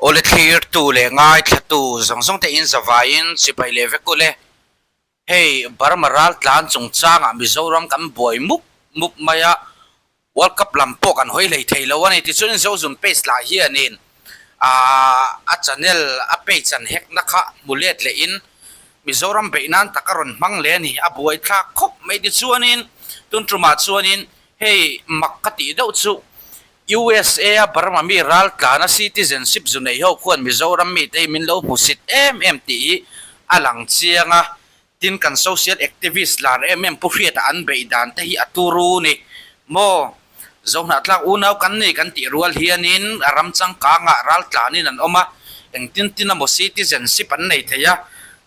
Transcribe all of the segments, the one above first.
Awle thlirtu leh ngaithlatu zawng zawng te in zavaiin chibai leh vek ule. Hei Burma raltlan chungchangah Mizoram kan buai mup mup mai a, World Cup lam pawh kan hawi hlei thei lo a ni. Tichuan Zozun page lah hianin a channel a page an hack na kha hmu let lehin Mizoram beih nan tak a rawn hmang leh a ni. A buaithlak khawp mai. Tichuanin tun tumah chuanin hei mak ka tih deuh chu USA a Burma mi raltlana citizenship zu nei ho khuan Mizoram mite hi min lo hmusit em em tih hi a lang chiang a, tin kan social activist lar em em Pu Hriata an beih dan te hi a turu ni maw? Zohnahtlak unau kan nei kan tih rual hianin a ram changkangah raltlanin an awm a, engtin tin emaw citizenship an nei thei a,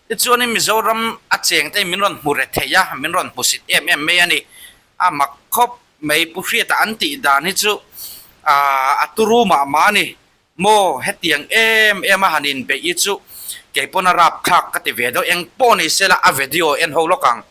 tichuanin Mizoram a cheng te hi min rawn hmu re thei a, min rawn hmusit em em mai a ni, a mak khawp. Mai Pu Hriata an tih dan hi chu a turu mah mah a ni maw? Hetiang em em a han inbeih hi chu kei pawn a rapthlak ka ti ve deuh. Eng pawh ni sela a video en ho lawk ang.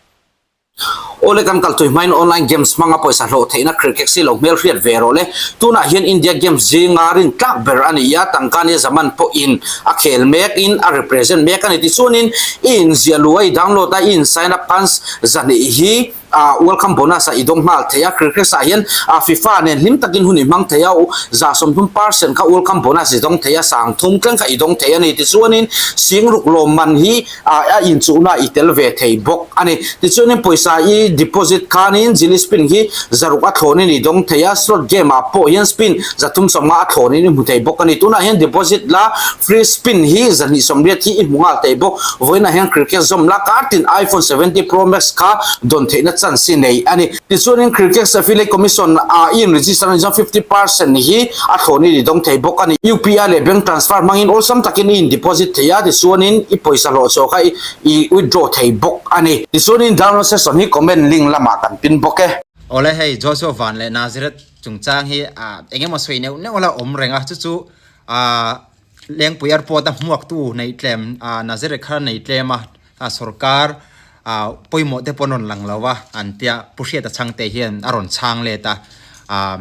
Awle kan kal tui hmain online games hmanga pawisa hlawh theihna cricket si lo hmel hriat ve rawh le. Tunah hian India games zinga rin tlak ber a ni a, tangka nia zaman pawhin a khel mek in a represent mek a ni. Tichuanin i inziah luh a, i download a, i in sign up khan zahnih hi Ah welcome bonus ah i dawng nghal thei a, Cricket ah hian ah FIFA nen hlim takin hun i hmang thei a, 30 percent kha welcome bonus i dawng thei a, 30 thleng kha i dawng thei a ni. Tichuanin Singruk lawmman hi ah a inchuhna i tel ve thei bawk a ni. Tichuanin pawisa i deposit khanin Jilly Spin hi zaruk a thlawnin i dawng thei a, slot game ah pawh hian spin 350 a thlawnin i hmu thei bawk a ni. Tunah hian deposit la free spin hi 280 hi i hmu nghal thei bawk. Vawiinah hian cricket zawm la kartin iPhone 70 Pro Max kha dawn theihna chance hi nei a ni. Tichuanin Cricket Affiliate Commission ah i in-register anih chuan 50 percent hi a thlawnin i dawng thei bawk a ni. UPI leh bank transfer hmangin awlsam takin i in-deposit thei a, tichuanin i pawisa hlawh chhuah kha i withdraw thei bawk a ni. Tichuanin download session hi comment link lamah kan pin bawk e. Awle hei Joshua Van leh Nazareth chungchang hi eng emaw sawi neuh neuh la awm reng a, chu chu Lengpui Airport a hmuaktu neih tlem ah Nazareth kha nei tlem a ah sorkar ah pawimawh te pawh an rawn lang lo a an tia Pu Hriata Chhangte hian a rawn chhang let a ah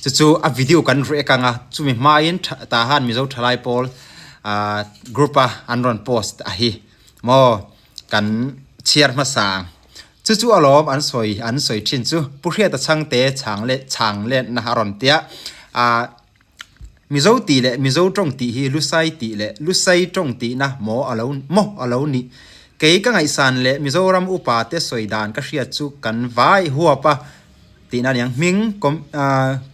chu chu a video kan react ang a chumi hmain tah han Mizo thalai pawl ah group a an rawn post a hi maw kan chhiar hmasa ang chu chu alawm an sawi an sawi thin chu Pu Hriata Chhangte chhang let chhang letna a rawn tia ah. Mizo tih leh Mizo tawng tih hi Lusai tih leh Lusai tawng tihna maw a lo maw a lo nih? Kei ka ngaihsan leh Mizoram upa te sawi dan ka hriat chu kan vai huap a tihna aniang hming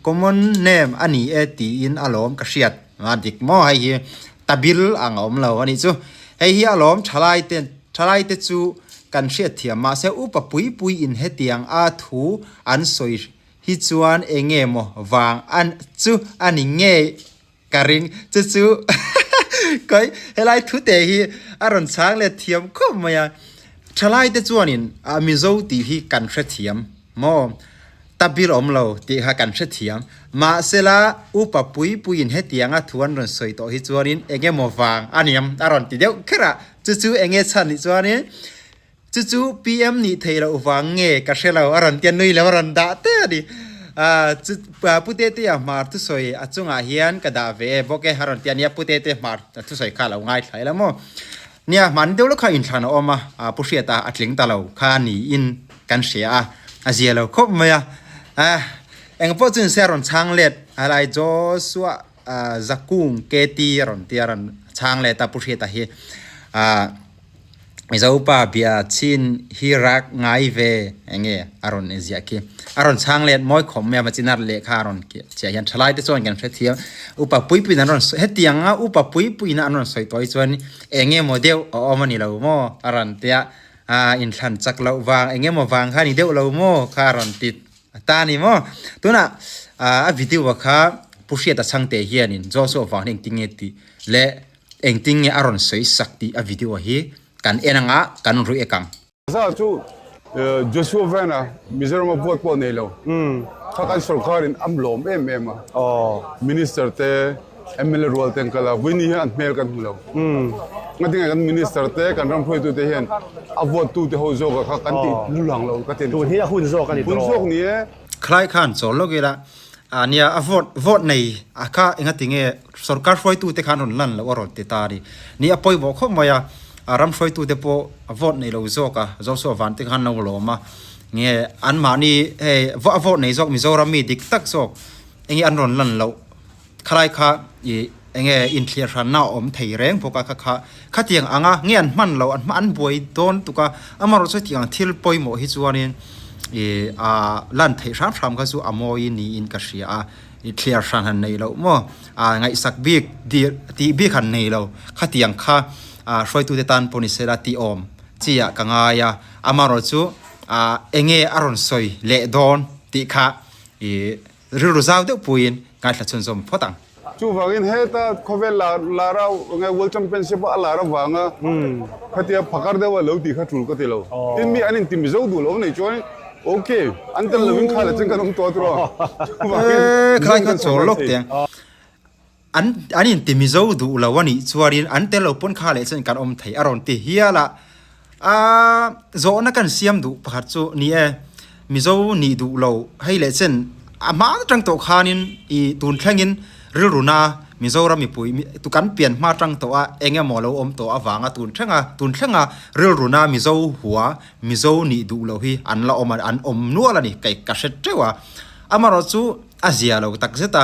common name a ni e tiin a lawm ka hriat a dik maw hei hi tabil ang a awm lo a nih chu hei hi a lawm thalai te thalai te chu kan hriat thiam mahse upa pui pui in hetiang a thu an sawi hi chuan enge maw vang an chu a ni ngei ka ring chu chu kai helai thu te hi a rawn chhang let thiam khawp mai a thalai te chuanin a Mizo tih hi kan hrethiam maw tabil awm lo tih kha kan hrethiam mahsela upa pui puiin hetianga thu an rawn sawi tawh hi chuanin enge maw vang a niam a rawn ti deuh kher a chu chu enge chhan nih chuanin Chu chu PM nih theih loh vang nge ka hre lo a rawn tia nui lo a rawn dah te a ni. Chu Pu Tetea hmar thusawi a chungah hian ka dah ve e bawk e a rawn tia nia Pu Tete hmar thusawi kha a lo ngaithla ila maw. Nia hmani deuh lawk kha inthlan a awm a, Pu Hriata a tling ta lo kha a niin kan hria a, a zia lo khawp mai a. Engpawh chu inse a rawn chhang let helai Joshua Zakung KT a rawn tia a rawn chhang let a Pu Hriata hi. Mizopa bia chin hi rak ngai ve enge a rawn inziah khi. A rawn chhang let mawi khawp mai a machinar lehkha a rawn chiah hian thalai te chuan kan hrethiam upa puipuiin an rawn sawi hetiang a upa puipuiin an rawn sawi tawh hi chuan enge maw deuh a awm a ni lo maw a rawn tia a inthlan chak loh vang enge maw vang kha a ni deuh lo maw kha a rawn ti ta a ni maw. Tunah a video ah kha Pu Hriata Chhangte hianin Joshua vang hi engtin nge tih leh Engtin nge a rawn sawi sak tih a video hi kan en anga kan ruih ek ang. Za chu Joshua Van-a Mizoram a vote pawh nei lo. Kha kan sorkarin a lawm em em a. Minister te, mla rual te an kal a, Vawini hian an hmel kan hmu lo. Ngatinge kan minister te, kan ram hruaitute hian a vote tute ho zawk ah kha kan tih lulang lo ka ti a ni. Tun hi a hun zawk a ni tawh. Hun zawk ni e. Khlai khan chawl lawk ila. A nia, a vote vote nei a kha engati nge sorkar hruaitute khan rawn lan loh a rawn ti ta a ni. Ni a pawimawh khawp mai a, a ram hruaitute pawh a vote nei lo zawk a, Joshua Van te khan lo lawm a, nge anmahni hei a vote nei zawk Mizoram mi dik tak zawk enge an rawn lan loh khalai kha ih enge inthliar hranna a awm thei reng bawk a kha kha khatiang anga nge an hman loh an an buai dawn tuk a, amaherawhchu hetiang ang thil pawimawh hi chuanin ih ah lan theih hram hram kha chu a mawi niin ka hria a, ih thliar hran han neih loh maw ah ngaihsak bik dir tih bik han nei lo khatiang kha ah hruaitute tan pawh ni sela tih awm chi ah ka ngai a, amaherawhchu ah enge a rawn sawi leh dawn tih kha ih. Rilru zau deuh puiin ngaithla chhunzawm phawt ang. Chuvangin heta khawvel lar lar a nge World Championship a lar avanga khatia phakar deuh a lo tih kha tul ka ti lo. Tin mi an inti Mizo duh lo nei chuan ok an tel lovin kha la chen kan awm tawh tawh a. Chuvangin Mizo kan chawl lawk teh ang. An an inti Mizo duh lo a nih chuanin an tel lo pawn kha leh chen kan awm thei a rawn ti hial a. A zawhna kan siam duh pakhat chu ni e, Mizo nih duh lo hei leh chen a hma atang tawh khanin ih tun thlengin rilru na Mizoram mipui tu kan pian hma atang tawh a eng emaw lo awm tawh avanga tun thlenga tun thlenga rilru na Mizo hua Mizo nih duh lo hi an la awm a an awm nual a ni kei ka hre teuh a amaherawh chu a zia lo takzet a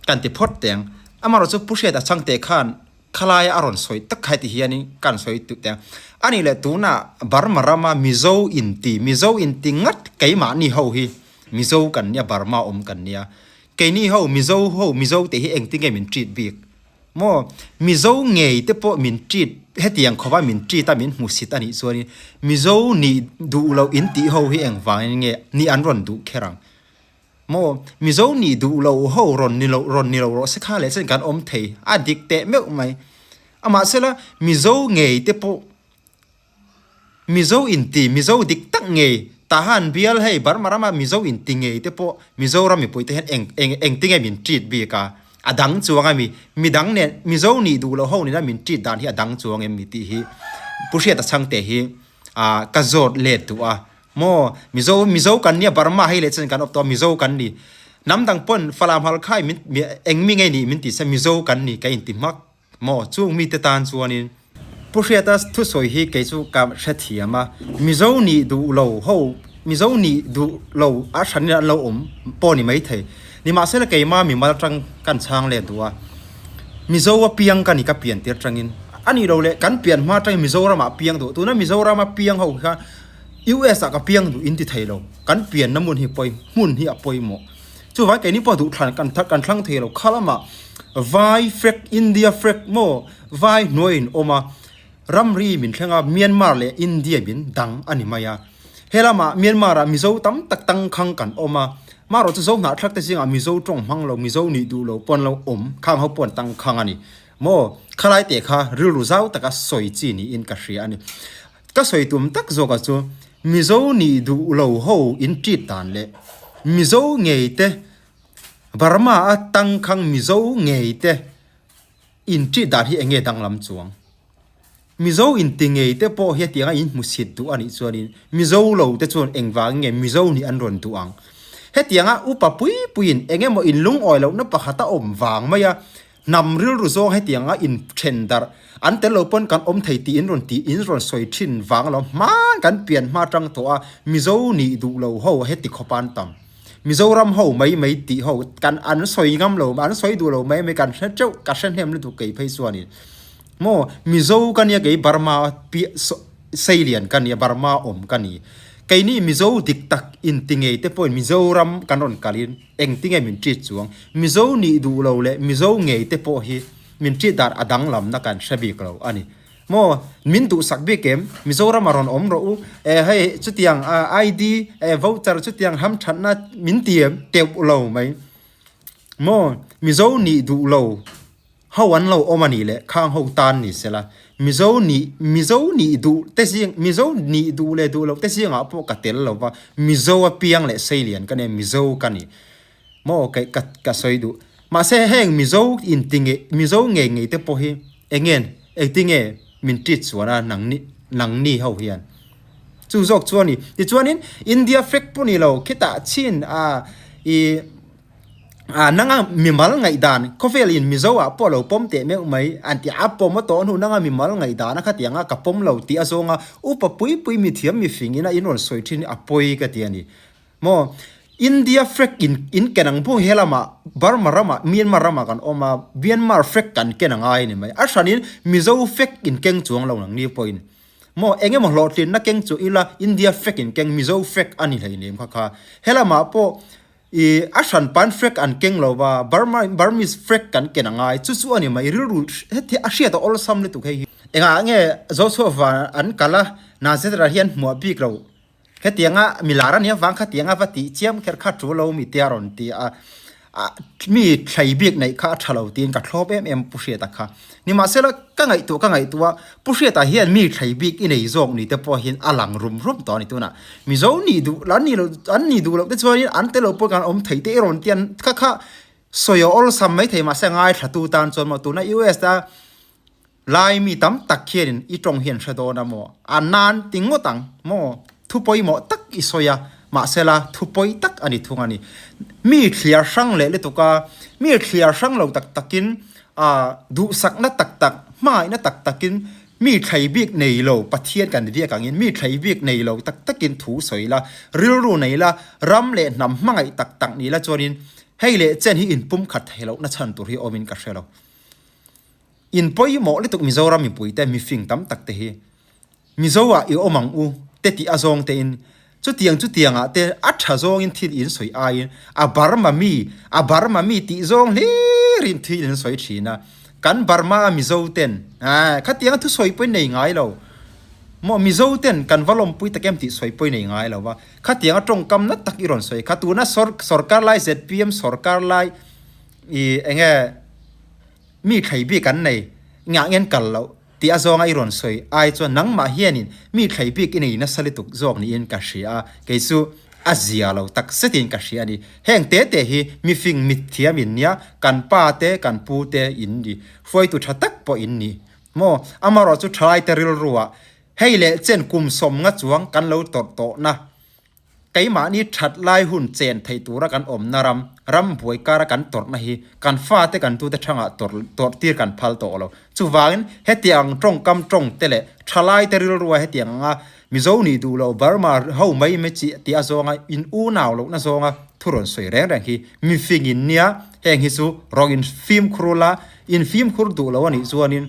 kan ti phawt teng amaherawh chu Pu Hriata changte khan Khalaia a rawn sawi tak kha heti hianin ka rawn sawi tut ang. A nih leh tunah Burma rama Mizo inti, Mizo inti ngat keimahni ho hi Mizo kan nia, Burma awm kan nia. Keini ho Mizo ho, Mizo tih hi engtin nge min treat bik? Maw? Mizo ngei te pawh min treat, hetiang khawpa min treat a, min hmusit a nih chuanin Mizo nih duh loh intih ho hi engvangin nge nih an rawn duh kher ang? Maw? Mizo nih duh lo ho rawn ni lo rawn ni lo rawh se kha leh chuan kan awm thei a dik teh meuh mai. Amahsela Mizo ngei te pawh Mizo inti Mizo dik tak ngei Tahan bial hei Burma rama Mizo inti ngei te pawh Mizoram mipui te hian eng eng engtinge min treat bik a a dang chuang a mi midang nen Mizo nih duh loh ho nena min treat dan hi a dang chuang em mi tih hi Pu Hriata Chhangte hi ah ka zawt let duh a. Maw? Mizo, Mizo kan nia, Burma hei leh chuan kan awp tawh a, Mizo kan ni. Hnam dang pawn Falam Halkhai min, eng mi ngei nih min ti se, Mizo kan ni ka inti hmak. Maw? Chung mite tan chuanin. Pu Hriata thusawi hi kei chu ka hrethiam a, Mizo nih duh lo ho, Mizo nih duh lo a hranin an lo awm pawh ni maithei. Nimahsela keima mimal atang kan chhang let duh a, Mizo a piang ka ni ka pian tir atangin. A nih lo leh kan pian hma atangin Mizoramah a piang duh. Tuna Mizorama piang ho kha US ah ka piang duh in ti thei lo. Kan pianna hmun hi pawi hmun hi a pawimawh. Chuvang keini pawh duh thlan kan kan thlang thei lo. Kha lamah vai flag India flag maw vai hnuai in awm a, ramri min thleng a Myanmar leh India min dang a ni mai a. He lamah Myanmar ah Mizo tam tak tangkhang kan awm a, marawh chu Zo hnahthlak te zingah Mizo tawng hmang lo Mizo nih duh lo pawh an lo awm khang ho pawh an tangkhang a ni. Maw khalai te kha rilru zau taka sawi chi niin ka hria a ni. Ka sawi tum tak zawkah chu Mizo nih duh lo ho in treat dan leh Mizo ngei te Burma a tangkhang Mizo ngei te in treat dan hi enge danglam chuang. Mizo in ti ngei te pawh hi hetianga in hmusit duh a nih chuanin Mizo lo te chuan engvangin nge Mizo nih an rawn duh ang. Hetianga upa pui puiin engemaw in lungawi lohna pakhat a awm vang mai a Hnam rilru zawng hetianga in then darh an tel lo pawn kan awm thei tih in rawn tih in rawn sawi thin vang lo hman kan pian hma tang tawh a Mizo nih duh lo ho heti khawp an tam Mizoram ho mai mai tih ho kan an sawi ngam lo an sawi duh lo mai mai kan hre teuh ka hre hnem lutuk kei phei chuan in maw Mizo ka nia kei Burma pi Seilian ka nia Burma awm ka ni keini Mizo dik tak in ti ngei te pawhin Mizoram kan rawn kal in Engtinge min treat chuang? Mizo nih duh lo leh Mizo ngei te pawh hi min treat dan a danglamna kan hre bik lo a ni. Maw? Min duhsak bik em? Mizoram a rawn awm rawh u. Eh hei chutiang ID eh voucher chutiang hamthatna min ti em? Teuh lo mai. Maw? Mizo nih duh lo. Ho an lo awm a nih leh khang ho tan ni sela, Mizo nih Mizo nih duh te zing Mizo nih duh leh duh loh te zingah pawh ka tel lo va, Mizo a piang leh seilian ka nia Mizo ka ni maw ka ka ka sawi duh. Mahse heng Mizo inti nge Mizo ngei ngei te pawh hi engen engtinge min treat chuan a nangni nangni ho hian chu zawk chu a ni. Tichuanin India flag pawh ni lo khitah chin a ih. A nanga mimal ngaihdan khawvel in Mizo ah pawh lo pawm teh meuh mai an ti a pawm a tawh hnu nanga mimal ngaihdan a khatiang a ka pawm lo tih a zawng a upa pui pui mithiam mifing in a in rawn sawi thin hi a pawi ka ti a ni maw India flag in in ken ang bung helamah Burma ramah Myanmar ramah kan awm a Myanmar flag kan ken a ngai a ni mai a hranin Mizo flag in keng chuang lo nang ni pawhin maw eng emaw hlawhtlinna keng chu ila India flag in keng Mizo flag a ni hleinem kha kha helamah pawh I a hran pan flag an keng lo va, Burma Burmese flag kan ken a ngai, chu chu a ni mai, rilru heti a hriat a awlsam lutuk hei hi. Engah nge Joshua van an kal a, Nazareth hian hmuah bik lo, hetianga milar a nih avang khatianga va tih chiam kher kha tul lo mi te a rawn ti a, mi thlei bik neih kha a tha lo tiin ka thlawp em em Pu Hriata kha. Nimahsela ka ngaihtuah ka ngaihtuah a, Pu Hriata hian mi thlei bik i nei zawk ni te pawh hian a lang rum rum tawh a ni tunah. Mizo nih duh an nih loh an nih duh loh te chuanin an tel lo pawh kan awm thei te i rawn ti an kha kha sawi a awlsam mai thei mahse ngaithla tu tan chuan maw tuna US a lai mi tam tak hianin i tawng hi an hre dawn a maw a nan ti ngawt ang maw thu pawimawh tak i sawi a mahsela thu pawi tak a ni thung a ni. Mi thliar hrang leh lutuk a mi thliar hrang lo tak takin ah duhsakna tak tak hmangaihna tak takin Mi thlei bik nei lo Pathian kan biak angin mi thlei bik nei lo tak takin thu sawi la, rilru nei la, ram leh hnam hmangaih tak tak ni la chuanin hei leh chen hi inpumkhat thei lohna chhan tur hi awmin ka hre lo. In pawimawh lutuk Mizoram mipuite mifing tam tak te hi Mizo ah i awm ang u te tih a zawng tein chutiang chutiang ah te a tha zawngin thil in sawi aiin a Burma mi a Burma mi tih zawng hlirin thil in sawi thin a kan Burma a Mizo ten eh khatiang a thusawi pawhin nei ngai lo maw Mizo ten kan va lawmpui tak em tih sawi pawhin nei ngai lo va khatiang a tawngkam na tak i rawn sawi kha tuna sawr sawrkar lai zpm sawrkar lai ih enge mi thlei bik an nei ngah ngen kal loh Tih a zawnga i rawn sawi ai chuan nangmah hianin mi thlei bik i nei nasa lutuk zawk niin ka hria a, kei chu a zia lo tak zetin ka hria a ni. Heng te te hi mifing mithiam in nia, kan pa te kan pu te in ni, hruaitu tha tak pawh in ni maw? Amaherawhchu chu thalaite rilruah hei leh chen kum sawmnga chuang kan lo tawrh tawhna Keimahni that lai hun chen thei tura kan awmna ram, ram buai kara kan tawrhna hi kan fate kan tute thangah tawrh tawrhtir kan phal tawh lo. Chuvangin hetiang tawngkam tawng te leh thalaite rilrua hetiang anga Mizo nih duh loh Burma ho mai mai chi tih a zawnga in unau lohna zawnga thu rawn sawi reng reng hi mifing in nia heng hi chu rawng in fimkhur ula in fimkhur duh lo anih chuanin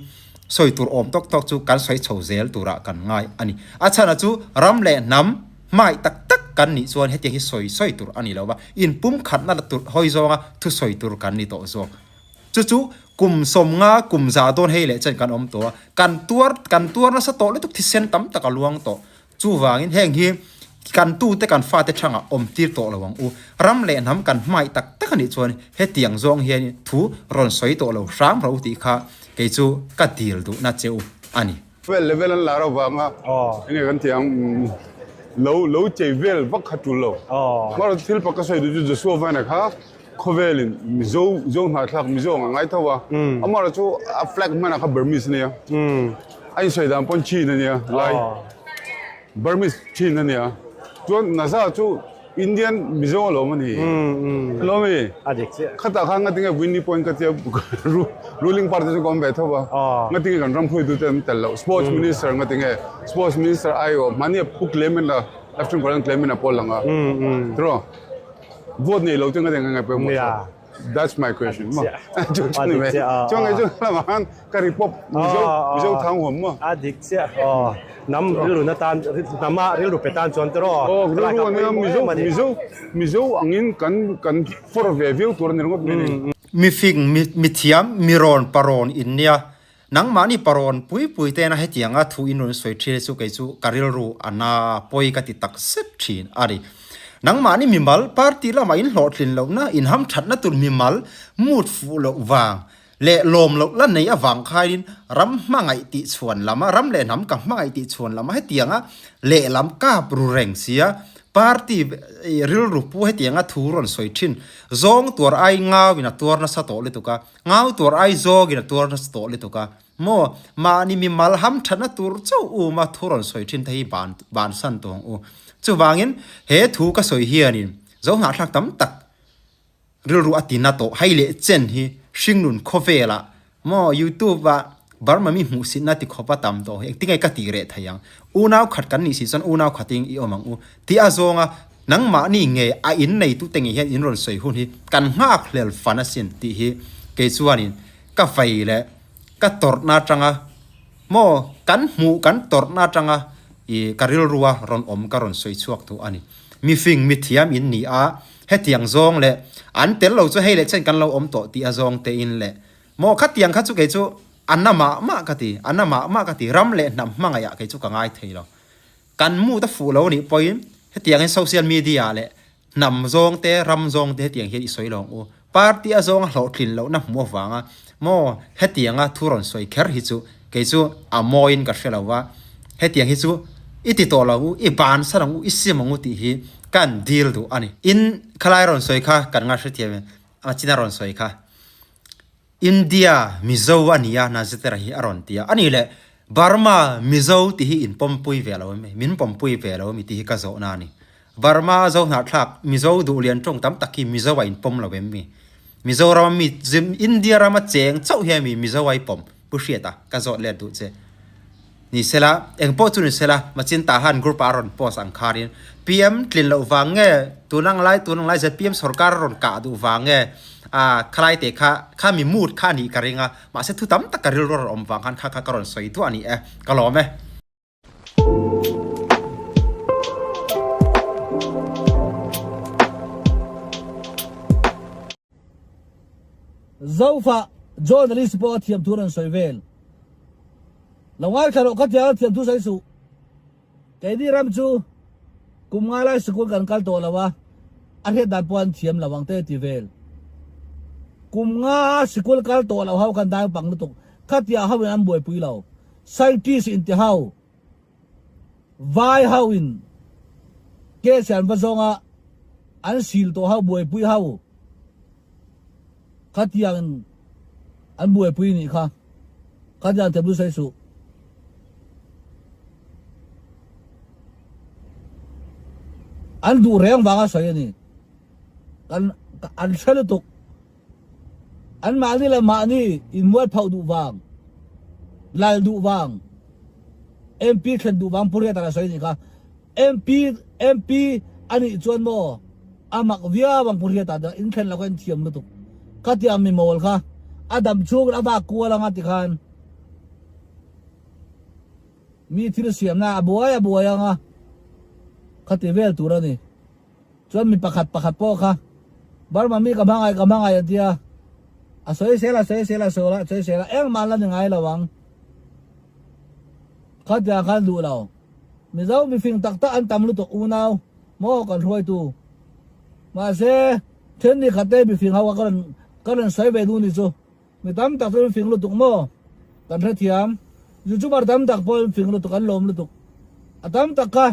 sawi tur awm tawk tawk chu kan sawi chho zel turah kan ngai a ni. A chhana chu ram leh hnam Hmai tak tak kan nih chuan hetiang hi sawi sawi tur a ni lo va, inpumkhatna la tur hawi zawnga thu sawi tur kan ni tawh zawk. Chu chu kum sawmnga kum za dawn hei leh chen kan awm tawh a, kan tuar kan tuar nasa tawh lutuk thisen tam tak a luang tawh. Chuvangin heng hi kan tute kan fate thangah awm tir tawh lo ang u. Ram leh hnam kan hmai tak tak a nih chuan hetiang zawng hian thu rawn sawi tawh lo hram ro tih kha kei chu ka dil duhna che u a ni. Vel level an lar avanga enge kan tih ang lo lo chei vel vak kha tul lo. Hmar thil pakhat ka sawi duh chu Joshua Vana kha khawvelin Mizo Zo hnahthlak Mizo ang a ngai tho a. Amah chu a flag hmanah kha Burmese a nia. A insawi dan pawn Chin a nia lai Burmese Chin a nia. Chuan Naza chu Indian Mizo alawm a ni. Alawm i? A dik chiah. Khatah khan ngatinge Winnie point ka tia ruling party chu ka awm ve tho a. Ngatinge kan ram hruaitu te an tel loh. Sports minister ngatinge sports minister aiawh mahni a pu claim in a Lieutenant Colonel claim in a pawl lang a. Tiraw? Vote nei lo chu ngatinge ka ngaih pawimawh tho. That's my question maw. Chu chu ni mai. Chuan kei chu lamah khan ka ri pawp Mizo Mizo thang huam maw. A dik chiah aw. Hnam rilru na tan hnama rilru pe tan chuan tiraw. Aw rilru ania Mizo Mizo Mizo angin kan kan for ve viau tur a ni ringawt mai a ni. Mifing mithiam mirawn parawn in nia nangmahni parawn pui pui tena hetianga thu in rawn sawi thin chu kei chu ka rilru a na pawi ka ti tak zet thin a ni. Nangmahni mimal party lamah in hlawhtlin lohna in hamthatna tur mimal mood fuh loh vang leh lawm loh la nei avang khain ram hmangaih tih chhuan lama ram leh hnam ka hmangaih tih chhuan lama hetianga lehlam kap ru reng sia party rilru pu hetianga thu rawn sawi thin zawng tuar ai ngauin a tuar nasa tawh lutuk a ngau tuar ai zawngin a tuar nasa tawh lutuk a maw mahni mimal ham thatna tur chauh uma thu rawn sawi thin te hi ban bansan tawh ang u chuvangin he thu ka sawi hianin zo hnahthlak tam tak. rilru a ti na tawh hei leh chen hi hringnun khawvelah maw youtube ah Burma mi hmuhsitna ti khawp a tam tawh hi engtin nge ka tih reh thei ang unau khat kan nih si chuan unau khatin i awm ang u tih a zawnga nangmahni nge a in neitute ngei hian in rawn sawi hun hi kan nghak hlel fan asin tih hi kei chuanin ka vei leh ka tawrhna atanga Maw, kan hmuh kan tawrhna atanga i ka rilrua rawn awm ka rawn sawi chhuak duh a ni. Mifing mithiam in ni a, hetiang zawng leh an tel lo chu hei leh chen kan lo awm tawh tih a zawng te in leh maw khatiang kha chu kei chu a na mah mah ka ti, a na mah mah ka ti, ram leh hnam hmangaih ah kei chu ka ngai thei lo. Kan mood a fuh lo a nih pawhin hetiangin social media leh Hnam zawng te, ram zawng te hetiang hian i sawi lo ang u. Party a zawnga hlawhtlin lohna hmuh avanga maw hetianga thu rawn sawi kher hi chu kei chu a mawiin ka hre lo va, hetiang hi chu i ti tawh lo ang u, i bansan ang u, i sim ang u tih hi kan dil duh a ni. In khalai rawn sawi kha kan nga hrethiam em? A china rawn sawi kha. India Mizo a nia Nazitera hi a rawn ti a, a nih leh Burma Mizo tih hi in pawmpui ve lo em? Min pawmpui ve lo emi tih hi ka zawhna a ni. Burma a zo hnahthlak Mizo duhlian tawng tam tak hi Mizo a in pawm lo em mi? Mizoram a mi India rama cheng chauh hian mi Mizo a i pawm? Pu Hriata ka zawt let duh che. Ni sela, eng pawh chu ni sela, Machin Tahan group ah a rawn post ang kharin PM tlin loh vang nge, tun ang lai, tun ang lai zpm sorkar a rawn kah duh vang nge, ah khalai te kha, kha mi mood kha a nih ka ring a, mahse thu tam tak ka rilru a rawn awm vang khan kha kha ka rawn sawi duah a ni e, ka lawm e. Zofa journalist pawh a thiam thu a rawn sawi vel. Lo ngaithla rawh ka tia thiam thu sawi suh. Keini ram chu kum nga lai sikul kan kal tawh lo a, a hriat dan pawh an thiam lo ang te ti vel. Kum nga sikul kal tawh lo ho kan dai pang lutuk. Khatia ho in an buaipui lo. Scientist in ti ho, vai ho in case an va zawng a, an sil tawh ho buaipui ho. Khatiang an buaipui nih kha. Khatiang thiam chu sawi suh. An duh reng vanga sawi a ni. Kan an hre lutuk. An mahni leh mahni inmual phauh duh vang, lal duh vang, MP thlen duh vang Pu Riata a sawi nih kha. MP MP a nih chuan maw a mak viau ang Pu Hriata te in thlen lo kha in thiam lutuk ka ti ang mi mawl kha a dam chhung in a vak kual anga ti khan mi thil siam na a buai a buai anga kha ti vel tur a ni chuan mi pakhat pakhat pawh kha Burma mi ka hmangaih ka hmangaih an tia a sawi sel a sawi sel a sawi sel a engmah an la ni ngai lo ang khatia khan duh lo. Mizo mifing tak tak an tam lutuk unau maw kan hruaitu. Mahse then ni khat te mifing ho kha ka rawn sawi ve duh ni chu. Mi tam tak chu mifing lutuk maw kan hrethiam. Youtuber tam tak pawh mifing lutuk an lawm lutuk. A tam tak kha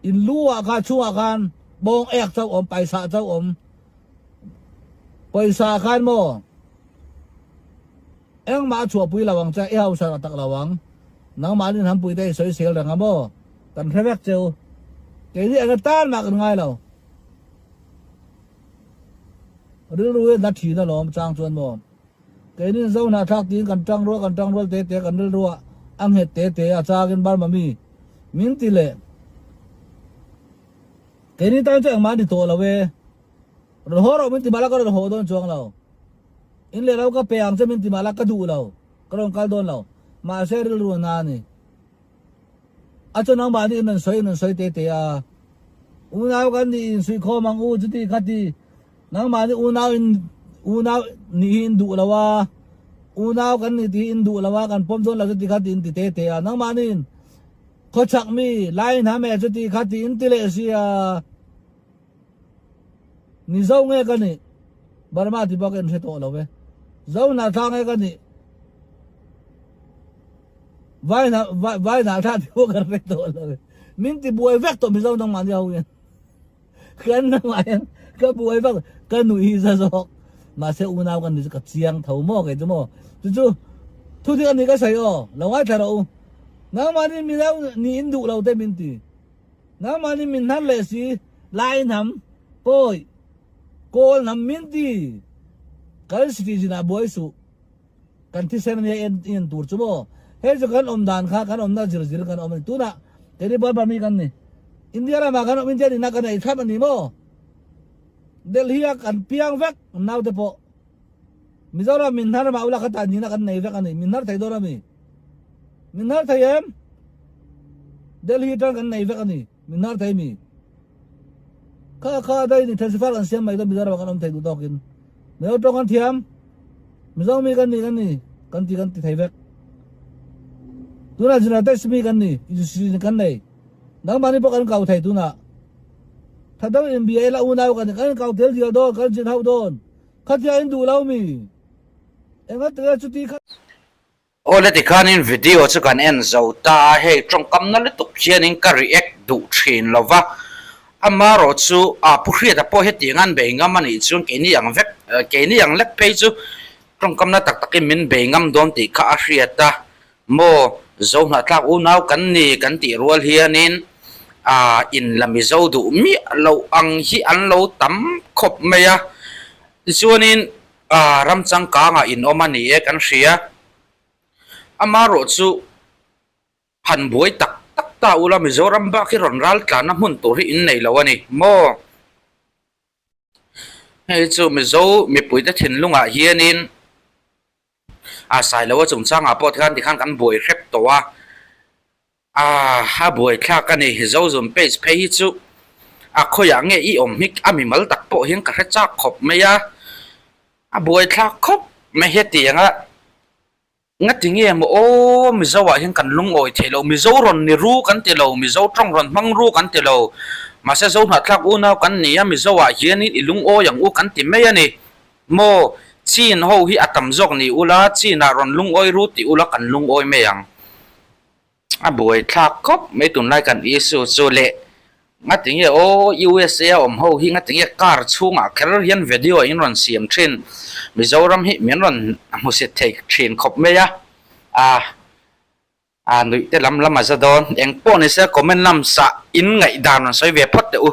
in lu ah kha chhungah khan bawng ek chauh awm paisa chauh awm. Pawisa khan maw. Engmah a chhuahpui lo ang che, i hausa tak lo ang. Nangmahni hnampui te i sawisel reng a maw? Kan hre vek cheu. Keini eng atan mah kan ngai lo. Rilru hi a na thin alawm chang chuan maw? Keini Zo hnahthlak tiin kan tang rual kan tang rual te te kan rilru ah a nghet te te a changin Burma mi min ti leh. Keini tan chu engmah a ni tawh lo e. Rawn haw rawh min ti mah la ka rawn haw dawn chuang lo. In leh lo ka pe ang che min ti mah la ka duh lo, ka rawn kal dawn lo. Mahse rilru a na a ni. A chu nangmah nih in rawn sawi in rawn sawi te te a. Unau kan nih in suihkhawm ang u chuti kha ti. Nangmah nih unau in unau nih hi in duh lo a. Unau kan nih tih hi in duh lo a kan pawm dawn lo chuti kha ti in ti te te a. Nangmah nih in khawchhak mi lai hna me chuti kha ti in ti leh sia. Mizo nge ka nih? Burma ti bak en hre tawh lo e. Zo hnahthlak nge ka nih? Vai hna vai hnahthlak ti pawh ka hre tawh lo e. Min ti buai vek tawh Mizo nangmah ni ho hian. Kan nangmah hian ka buai vek ka nuih hi za zawk. Mahse unau kan ni chu ka chiang tho maw kei chu maw. Chu chu thu dik a ni ka sawi aw. Lo ngaithla rawh u. Nangmah ni Mizo nih in duh lo te min ti. Nangmah nih min hnar leh si, lai hnam. Pawi, Kawl hnam min ti, kan citizen ah buai suh, kan thisen ania en en tur chu maw? Hei chu kan awm dan kha kan awmna zir zir kan awm a ni. Tunah keini Burma mi kan ni. India ramah kan awm, India nihna kan ei thlap a ni maw? Delhi a kan piang vek naute pawh. Mizoram min hnar mah ula kha tan nihna kan nei vek a ni. Min hnar thei dawn a mi? Min hnar thei em? Delhi atang kan nei vek a ni. Min hnar thei mi? Kha kha dai ni transfer kan siam mai dawn Mizoram ah kan awm thei duh tawkin. Mizo tawng kan thiam. Mizo mi kan ni kan ni kan ti kan ti thei vek. Tunah General Tax mi kan ni institution kan nei. Nangmahni pawh kan kau thei tunah. Tha deuh in bia ila unau kan ni kan kau tel dial dawn kan zin hauh dawn. Khatia in duh lo mi? Enga tia chuti kha. Awle tikhanin video chu kan en zo ta a, hei tawngkamna lutuk hianin ka react duh thin lo va, amarawh chu a Pu Hriata pawh hetiang an bei ngam a nih chuan keini ang vek keini ang lek phei chu tawngkamna tak takin min bei ngam dawn tih kha a hriat a, maw Zohnahthlak unau kan ni kan tih rual hianin a in la Mizo duh miah loh ang hi an lo tam khawp mai a, tichuanin A ram changkangah in awm a ni e kan hria. Amarawh chu han buai tak tak ta ula Mizoram bak hi rawn ral tlanna hmun tur hi in nei lo a ni maw? Hei chu Mizo mipuite thinlungah hianin a Sailoa chungchangah pawh tikhan tikhan kan buai hrep tawh a. Aah a buaithlak a ni, Zozun page phei hi chu a khawiah nge i awm hi a mimal tak pawh hian ka hre chak khawp mai a, a buaithlak khawp mai hetiang a, ngati nge maw aw Mizo ah hian kan lungawi theih loh, Mizo rawn ni ru kan ti lo, Mizo tawng rawn hmang ru kan ti lo, mahse Zohnahthlak unau kan ni a, Mizo ah hianin i lungawi ang u kan ti mai a ni maw, Chin ho hi a tam zawk ni ula, Chin ah rawn lungawi ru ti ula kan lungawi mai ang. A buai thlak khawp mai tunlai kan issue chu leh ngatinge aw USA a awm ho hi ngatinge car chhungah kher hian video in rawn siam thin Mizoram hi min rawn hmusit thei thin khawp mai a ah ah nuih te lam lam a za dawn engpawh nise comment lam sah in ngaihdan rawn sawi ve phawt teh u.